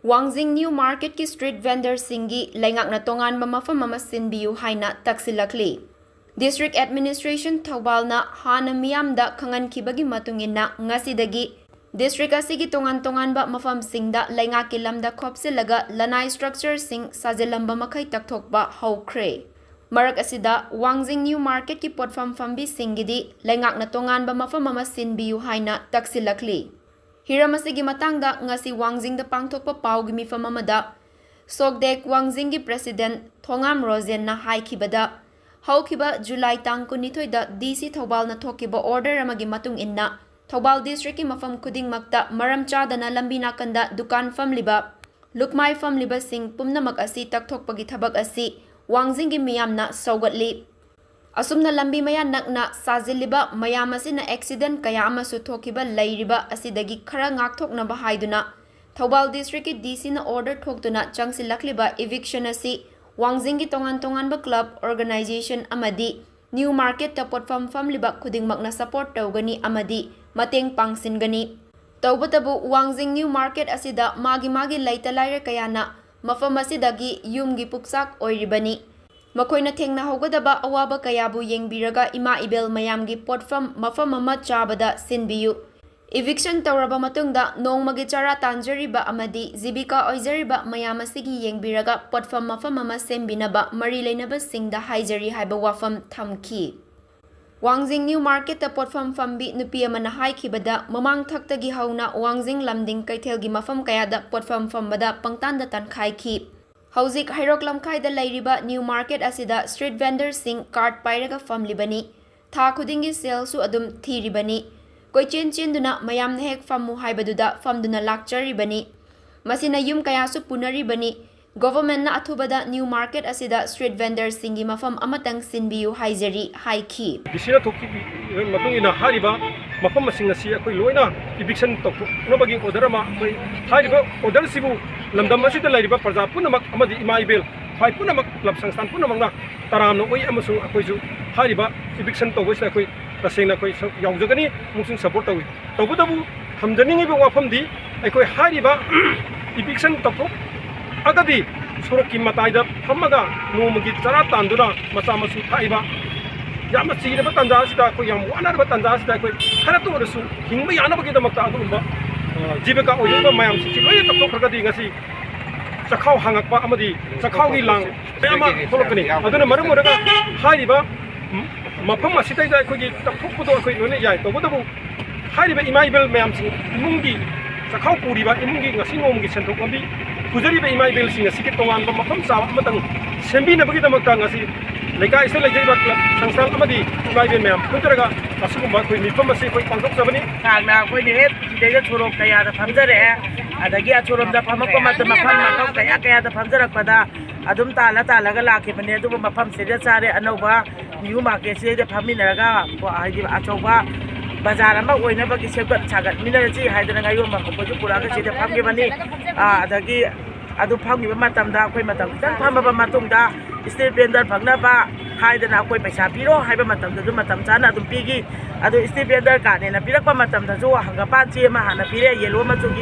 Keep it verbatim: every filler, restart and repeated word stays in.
ꯋꯥꯡꯖꯤꯡ ꯅ꯭ꯌꯨ ꯃꯥꯔꯀꯦꯠꯀꯤ ꯁ꯭ꯇ꯭ꯔꯤꯠ ꯚꯦꯟꯗꯔꯁꯤꯡꯒꯤ ꯂꯩꯉꯥꯛꯅ ꯇꯣꯉꯥꯟꯕ ꯃꯐꯝ ꯑꯃ ꯁꯤꯟꯕꯤꯌꯨ ꯍꯥꯏꯅ ꯇꯛꯁꯤꯜꯂꯛꯂꯤ꯫ ꯗꯤꯁꯇ꯭ꯔꯤꯛ ꯑꯦꯗꯃꯤꯅꯤꯁꯇ꯭ꯔꯦꯁꯟ ꯊꯧꯕꯥꯜꯅ ꯍꯥꯟꯅ ꯃꯤꯌꯥꯝꯗ ꯈꯪꯍꯟꯈꯤꯕꯒꯤ ꯃꯇꯨꯡ ꯏꯟꯅ ꯉꯁꯤꯗꯒꯤ ꯗꯤꯁꯇ꯭ꯔꯤꯛ ꯑꯁꯤꯒꯤ ꯇꯣꯉꯥꯟ ꯇꯣꯉꯥꯟꯕ ꯃꯐꯝꯁꯤꯡꯗ ꯂꯩꯉꯥꯛꯀꯤ ꯂꯝꯗ ꯈꯣꯞꯆꯤꯜꯂꯒ ꯂꯅꯥꯏ ꯁ꯭ꯇ꯭ꯔꯛꯆꯔꯁꯤꯡ ꯁꯥꯖꯤꯜꯂꯝꯕ ꯃꯈꯩ ꯇꯛꯊꯣꯛꯄ ꯍꯧꯈ꯭ꯔꯦ꯫ ꯃꯔꯛ ꯑꯁꯤꯗ ꯋꯥꯡꯖꯤꯡ ꯅ꯭ꯌꯨ ꯃꯥꯔꯀꯦꯠꯀꯤ ꯄꯣꯠꯐꯝ ꯐꯝꯕꯤꯁꯤꯡꯒꯤꯗꯤ ꯂꯩꯉꯥꯛꯅ ꯇꯣꯉꯥꯟꯕ ꯃꯐꯝ ꯑꯃ ꯁꯤꯟꯕꯤꯌꯨ ꯍꯥꯏꯅ ꯇꯛꯁꯤꯜꯂꯛꯂꯤ꯫ ꯍꯤꯔꯝ ꯑꯁꯤꯒꯤ ꯃꯇꯥꯡꯗ ꯉꯁꯤ ꯋꯥꯡꯖꯤꯡꯗ ꯄꯥꯡꯊꯣꯛꯄ ꯄꯥꯎꯒꯤ ꯃꯤꯐꯝ ꯑꯃꯗ ꯁꯣꯛꯗꯦꯛ ꯋꯥꯡꯖꯤꯡꯒꯤ ꯄ꯭ꯔꯦꯁꯤꯗꯦꯟꯠ ꯊꯣꯉꯥꯝ ꯔꯣꯖꯦꯟꯅ ꯍꯥꯏꯈꯤꯕꯗ, ꯍꯧꯈꯤꯕ ꯖꯨꯂꯥꯏ ꯇꯥꯡ ꯀꯨꯟꯅꯤꯊꯣꯏꯗ ꯗꯤ ꯁꯤ ꯊꯧꯕꯥꯜꯅ ꯊꯣꯛꯈꯤꯕ ꯑꯣꯔꯗꯔ ꯑꯃꯒꯤ ꯃꯇꯨꯡ ꯏꯟꯅ ꯊꯧꯕꯥꯜ ꯗꯤꯁꯇ꯭ꯔꯤꯛꯀꯤ ꯃꯐꯝ ꯈꯨꯗꯤꯡꯃꯛꯇ ꯃꯔꯝ ꯆꯥꯗꯅ ꯂꯝꯕꯤ ꯅꯥꯀꯟꯗ ꯗꯨꯀꯥꯟ ꯐꯝꯂꯤꯕ, ꯂꯨꯛꯃꯥꯏ ꯐꯝꯂꯤꯕꯁꯤꯡ ꯄꯨꯝꯅꯃꯛ ꯑꯁꯤ ꯇꯛꯊꯣꯛꯄꯒꯤ ꯊꯕꯛ ꯑꯁꯤ ꯋꯥꯡꯖꯤꯡꯒꯤ ꯃꯤꯌꯥꯝꯅ ꯁꯧꯒꯠꯂꯤ꯫ ꯑꯁꯨꯝꯅ ꯂꯝꯕꯤ ꯃꯌꯥ ꯅꯛꯅ ꯁꯥꯖꯤꯜꯂꯤꯕ ꯃꯌꯥꯝ ꯑꯁꯤꯅ ꯑꯦꯛꯁꯤꯗꯦꯟꯠ ꯀꯌꯥ ꯑꯃꯁꯨ ꯊꯣꯛꯈꯤꯕ ꯂꯩꯔꯤꯕ ꯑꯁꯤꯗꯒꯤ ꯈꯔ ꯉꯥꯛꯊꯣꯛꯅꯕ ꯍꯥꯏꯗꯨꯅ ꯊꯧꯕꯥꯜ ꯗꯤꯁꯇ꯭ꯔꯤꯛꯀꯤ ꯗꯤ ꯁꯤꯅ ꯑꯣꯔꯗꯔ ꯊꯣꯛꯇꯨꯅ ꯆꯪꯁꯤꯜꯂꯛꯂꯤꯕ ꯏꯚꯤꯛꯁꯟ ꯑꯁꯤ ꯋꯥꯡꯖꯤꯡꯒꯤ ꯇꯣꯉꯥꯟ ꯇꯣꯉꯥꯟꯕ ꯀ꯭ꯂꯕ, ꯑꯣꯔꯒꯅꯥꯏꯖꯦꯁꯟ ꯑꯃꯗꯤ ꯅ꯭ꯌꯨ ꯃꯥꯔꯀꯦꯠꯇ ꯄꯣꯠꯐꯝ ꯐꯝꯂꯤꯕ ꯈꯨꯗꯤꯡꯃꯛꯅ ꯁꯄꯣꯔꯠ ꯇꯧꯒꯅꯤ ꯑꯃꯗꯤ ꯃꯇꯦꯡ ꯄꯥꯡꯁꯤꯟꯒꯅꯤ꯫ ꯇꯧꯕꯇꯕꯨ ꯋꯥꯡꯖꯤꯡ ꯅ꯭ꯌꯨ ꯃꯥꯔꯀꯦꯠ ꯑꯁꯤꯗ ꯃꯥꯒꯤ ꯃꯥꯒꯤ ꯂꯩꯇ ꯂꯥꯏꯔ ꯀꯌꯥꯅ ꯃꯐꯝ ꯑꯁꯤꯗꯒꯤ ꯌꯨꯝꯒꯤ ꯄꯨꯛꯆꯥꯛ ꯑꯣꯏꯔꯤꯕꯅꯤ꯫ ꯃꯈꯣꯏꯅ ꯊꯦꯡꯅꯍꯧꯒꯗꯕ ꯑꯋꯥꯕ ꯀꯌꯥꯕꯨ ꯌꯦꯡꯕꯤꯔꯒ ꯏꯃꯥ ꯏꯕꯦꯜ ꯃꯌꯥꯝꯒꯤ ꯄꯣꯠꯐꯝ ꯃꯐꯝ ꯑꯃ ꯆꯥꯕꯗ ꯁꯤꯟꯕꯤꯌꯨ꯫ ꯏꯚꯤꯛꯁꯟ ꯇꯧꯔꯕ ꯃꯇꯨꯡꯗ ꯅꯣꯡꯃꯒꯤ ꯆꯔꯥ ꯇꯥꯟꯖꯔꯤꯕ ꯑꯃꯗꯤ ꯖꯤꯕꯤꯀꯥ ꯑꯣꯏꯖꯔꯤꯕ ꯃꯌꯥꯝ ꯑꯁꯤꯒꯤ ꯌꯦꯡꯕꯤꯔꯒ ꯄꯣꯠꯐꯝ ꯃꯐꯝ ꯑꯃ ꯁꯦꯝꯕꯤꯅꯕ ꯃꯔꯤ ꯂꯩꯅꯕꯁꯤꯡꯗ ꯍꯥꯏꯖꯔꯤ ꯍꯥꯏꯕ ꯋꯥꯐꯝ ꯊꯝꯈꯤ꯫ ꯋꯥꯡꯖꯤꯡ ꯅ꯭ꯌꯨ ꯃꯥꯔꯀꯦꯠꯇ ꯄꯣꯠꯐꯝ ꯐꯝꯕꯤ ꯅꯨꯄꯤ ꯑꯃꯅ ꯍꯥꯏꯈꯤꯕꯗ, ꯃꯃꯥꯡ ꯊꯛꯇꯒꯤ ꯍꯧꯅ ꯋꯥꯡꯖꯤꯡ ꯂꯝꯗꯤꯡ ꯀꯩꯊꯦꯜꯒꯤ ꯃꯐꯝ ꯀꯌꯥꯗ ꯄꯣꯠꯐꯝ ꯐꯝꯕꯗ ꯄꯪꯇꯥꯟꯗ ꯇꯥꯟꯈꯥꯏꯈꯤ꯫ ꯍꯧꯖꯤꯛ ꯍꯩꯔꯣꯛ ꯂꯝꯈꯥꯏꯗ ꯂꯩꯔꯤꯕ ꯅ꯭ꯌꯨ ꯃꯥꯔꯀꯦꯠ ꯑꯁꯤꯗ ꯁ꯭ꯇ꯭ꯔꯤꯠ ꯚꯦꯟꯗꯔꯁꯤꯡ ꯀꯥꯔꯠ ꯄꯥꯏꯔꯒ ꯐꯝꯂꯤꯕꯅꯤ꯫ ꯊꯥ ꯈꯨꯗꯤꯡꯒꯤ ꯁꯦꯜꯁꯨ ꯑꯗꯨꯝ ꯊꯤꯔꯤꯕꯅꯤ꯫ ꯀꯣꯏꯆꯦꯟ ꯆꯦꯟꯗꯨꯅ ꯃꯌꯥꯝꯅ ꯍꯦꯛ ꯐꯝꯃꯨ ꯍꯥꯏꯕꯗꯨꯗ ꯐꯝꯗꯨꯅ ꯂꯥꯛꯆꯔꯤꯕꯅꯤ꯫ ꯃꯁꯤꯅ ꯌꯨꯝ ꯀꯌꯥꯁꯨ ꯄꯨꯅꯔꯤꯕꯅꯤ꯫ ꯒꯣꯚꯔꯟꯃꯦꯟꯠꯅ ꯑꯊꯨꯕꯗ ꯅ꯭ꯌꯨ ꯃꯥꯔꯀꯦꯠ ꯑꯁꯤꯗ ꯁ꯭ꯇ꯭ꯔꯤꯠ ꯚꯦꯟꯗꯔꯁꯤꯡꯒꯤ ꯃꯐꯝ ꯑꯃꯇꯪ ꯁꯤꯟꯕꯤꯌꯨ ꯍꯥꯏꯖꯔꯤ ꯍꯥꯏꯈꯤ꯫ ꯗꯤ ꯁꯤꯅ ꯊꯣꯛꯈꯤꯕ ꯃꯇꯨꯡ ꯏꯟꯅ ꯍꯥꯏꯔꯤꯕ ꯃꯐꯝꯁꯤꯡ ꯑꯁꯤ ꯑꯩꯈꯣꯏ ꯂꯣꯏꯅ ꯏꯚꯤꯛꯁꯟ ꯇꯧꯊꯣꯛꯅꯕꯒꯤ ꯑꯣꯔꯗꯔ ꯑꯃ ꯑꯩꯈꯣꯏ ꯍꯥꯏꯔꯤꯕ ꯑꯣꯔꯗꯔꯁꯤꯕꯨ ꯂꯝꯗꯝ ꯑꯁꯤꯗ ꯂꯩꯔꯤꯕ ꯄ꯭ꯔꯖꯥ ꯄꯨꯝꯅꯃꯛ ꯑꯃꯗꯤ ꯏꯃꯥ ꯏꯕꯦꯜ ꯈ꯭ꯋꯥꯏ ꯄꯨꯝꯅꯃꯛ ꯀ꯭ꯂꯕ ꯁꯪꯁꯊꯥꯟ ꯄꯨꯝꯅꯃꯛꯅ ꯇꯔꯥꯝꯅ ꯑꯣꯏ ꯑꯃꯁꯨꯡ ꯑꯩꯈꯣꯏꯁꯨ ꯍꯥꯏꯔꯤꯕ ꯏꯚꯤꯛꯁꯟ ꯇꯧꯕꯁꯤꯗ ꯑꯩꯈꯣꯏ ꯇꯁꯦꯡꯅ ꯑꯩꯈꯣꯏ ꯁꯔꯨꯛ ꯌꯥꯎꯖꯒꯅꯤ ꯑꯃꯁꯨꯡ ꯁꯄꯣꯔꯠ ꯇꯧꯏ꯫ ꯇꯧꯕꯇꯕꯨ ꯊꯝꯖꯅꯤꯡꯉꯤꯕ ꯋꯥꯐꯝꯗꯤ ꯑꯩꯈꯣꯏ ꯍꯥꯏꯔꯤꯕ ꯏꯚꯤꯛꯁꯟ ꯇꯧꯊꯣꯛꯑꯒꯗꯤ ꯁꯣꯔꯣꯛꯀꯤ ꯃꯇꯥꯏꯗ ꯐꯝꯃꯒ ꯅꯣꯡꯃꯒꯤ ꯆꯔꯥ ꯇꯥꯟꯗꯨꯅ ꯃꯆꯥ ꯃꯁꯨ ꯊꯥꯛꯏꯕ, ꯌꯥꯝꯅ ꯆꯤꯔꯕ ꯇꯥꯟꯖꯥ ꯑꯁꯤꯗ, ꯑꯩꯈꯣꯏ ꯌꯥꯝ ꯋꯥꯅꯔꯕ ꯇꯥꯟꯖꯥ ꯑꯁꯤꯗ, ꯑꯩꯈꯣꯏ ꯈꯔꯇ ꯑꯣꯏꯔꯁꯨ ꯍꯤꯡꯕ ꯌꯥꯅꯕꯒꯤꯗꯃꯛꯇ ꯑꯗꯨꯒꯨꯝꯕ, ꯑ, ꯖꯤꯕꯤꯀꯥ ꯑꯣꯏꯔꯤꯕ ꯃꯌꯥꯝꯁꯤꯡꯁꯤ ꯂꯣꯏꯅ ꯀꯛꯊꯣꯛꯈ꯭ꯔꯒꯗꯤ ꯉꯁꯤ ꯆꯥꯛꯈꯥꯎ ꯍꯥꯡꯉꯛꯄ ꯑꯃꯗꯤ ꯆꯥꯛꯈꯥꯎꯒꯤ ꯂꯥꯡ ꯃꯌꯥꯝ ꯑꯃ ꯊꯣꯛꯂꯛꯀꯅꯤ꯫ ꯑꯗꯨꯅ ꯃꯔꯝ ꯑꯣꯏꯔꯒ ꯍꯥꯏꯔꯤꯕ ꯃꯐꯝ ꯑꯁꯤꯗꯩꯗ ꯑꯩꯈꯣꯏꯒꯤ ꯇꯧꯊꯣꯛꯄꯗꯣ ꯑꯩꯈꯣꯏ ꯂꯣꯏꯅ ꯌꯥꯏ꯫ ꯇꯧꯕꯇꯕꯨ ꯍꯥꯏꯔꯤꯕ ꯏꯃꯥ ꯏꯕꯦꯜ ꯃꯌꯥꯝꯁꯤꯡ, ꯏꯃꯨꯡꯒꯤ ꯆꯥꯛꯈꯥꯎ ꯄꯨꯔꯤꯕ ꯏꯃꯨꯡꯒꯤ ꯉꯁꯤ ꯅꯣꯡꯃꯒꯤ ꯁꯦꯟꯊꯣꯛ ꯂꯝꯕꯤ ꯄꯨꯖꯔꯤꯕ ꯏꯃꯥ ꯏꯕꯦꯜꯁꯤꯡ ꯑꯁꯤꯒꯤ ꯇꯣꯉꯥꯟꯕ ꯃꯐꯝ ꯆꯥꯕ ꯑꯃꯇꯪ ꯁꯦꯝꯕꯤꯅꯕꯒꯤꯗꯃꯛꯇ ꯉꯁꯤ ꯂꯩꯀꯥꯏꯁꯤꯗ ꯂꯩꯖꯔꯤꯕ ꯀ꯭ꯂꯕ, ꯁꯪꯁꯊꯥꯟ ꯑꯃꯗꯤ ꯏꯃꯥ ꯏꯕꯦꯜ ꯃꯌꯥꯝ ꯄꯨꯟꯖꯔꯒ ꯑꯁꯤꯒꯨꯝꯕ ꯑꯩꯈꯣꯏ ꯃꯤꯐꯝ ꯑꯁꯤ ꯑꯩꯈꯣꯏ ꯄꯥꯡꯊꯣꯛꯆꯕꯅꯤ꯫ ꯍꯥꯟꯅ ꯑꯩꯈꯣꯏꯅ ꯍꯦꯛ ꯁꯤꯗꯩꯗ ꯁꯣꯔꯣꯛ ꯀꯌꯥꯗ ꯐꯝꯖꯔꯛꯑꯦ, ꯑꯗꯒꯤ ꯑꯁꯣꯔꯣꯝꯗ ꯐꯝꯃꯛꯄ ꯃꯇꯝ, ꯃꯐꯝ, ꯃꯐꯝ ꯀꯌꯥ ꯀꯌꯥꯗ ꯐꯝꯖꯔꯛꯄꯗ ꯑꯗꯨꯝ ꯇꯥꯜꯂ ꯇꯥꯜꯂꯒ ꯂꯥꯛꯈꯤꯕꯅꯦ꯫ ꯑꯗꯨꯕꯨ ꯃꯐꯝꯁꯤꯗ ꯆꯥꯔꯦ, ꯑꯅꯧꯕ ꯅ꯭ꯌꯨ ꯃꯥꯔꯀꯦꯠꯁꯤꯗꯩꯗ ꯐꯝꯃꯤꯟꯅꯔꯒ, ꯀꯣ, ꯍꯥꯏꯗꯤ ꯑꯆꯧꯕ ꯕꯖꯥꯔ ꯑꯃ ꯑꯣꯏꯅꯕꯒꯤ ꯁꯦꯝꯒꯠ ꯁꯥꯒꯠꯃꯤꯟꯅꯔꯁꯤ ꯍꯥꯏꯗꯅ ꯉꯥꯌꯣꯟꯕ ꯃꯈꯣꯏꯁꯨ ꯄꯨꯔꯛꯑꯒ ꯁꯤꯗ ꯐꯝꯈꯤꯕꯅꯤ꯫ ꯑꯥ, ꯑꯗꯒꯤ ꯑꯗꯨ ꯐꯝꯈꯤꯕ ꯃꯇꯝꯗ ꯑꯩꯈꯣꯏ ꯃꯇꯝ ꯈꯤꯇꯪ ꯐꯝꯃꯕ ꯃꯇꯨꯡꯗ ꯏꯁꯇ꯭ꯔꯤꯠ ꯚꯦꯟꯗꯔ ꯐꯪꯅꯕ ꯍꯥꯏꯗꯅ ꯑꯩꯈꯣꯏ ꯄꯩꯁꯥ ꯄꯤꯔꯣ ꯍꯥꯏꯕ ꯃꯇꯝꯗꯁꯨ ꯃꯇꯝ ꯆꯥꯅ ꯑꯗꯨꯝ ꯄꯤꯈꯤ꯫ ꯑꯗꯨ ꯏꯁꯇ꯭ꯔꯤꯠ ꯚꯦꯟꯗꯔ ꯀꯥꯔꯗꯅꯦꯅ ꯄꯤꯔꯛꯄ ꯃꯇꯝꯗꯁꯨ ꯍꯪꯒꯄꯥꯟ ꯆꯦ ꯑꯃ ꯍꯥꯟꯅ ꯄꯤꯔꯦ, ꯌꯦꯜꯂꯣ ꯃꯆꯨꯒꯤ꯫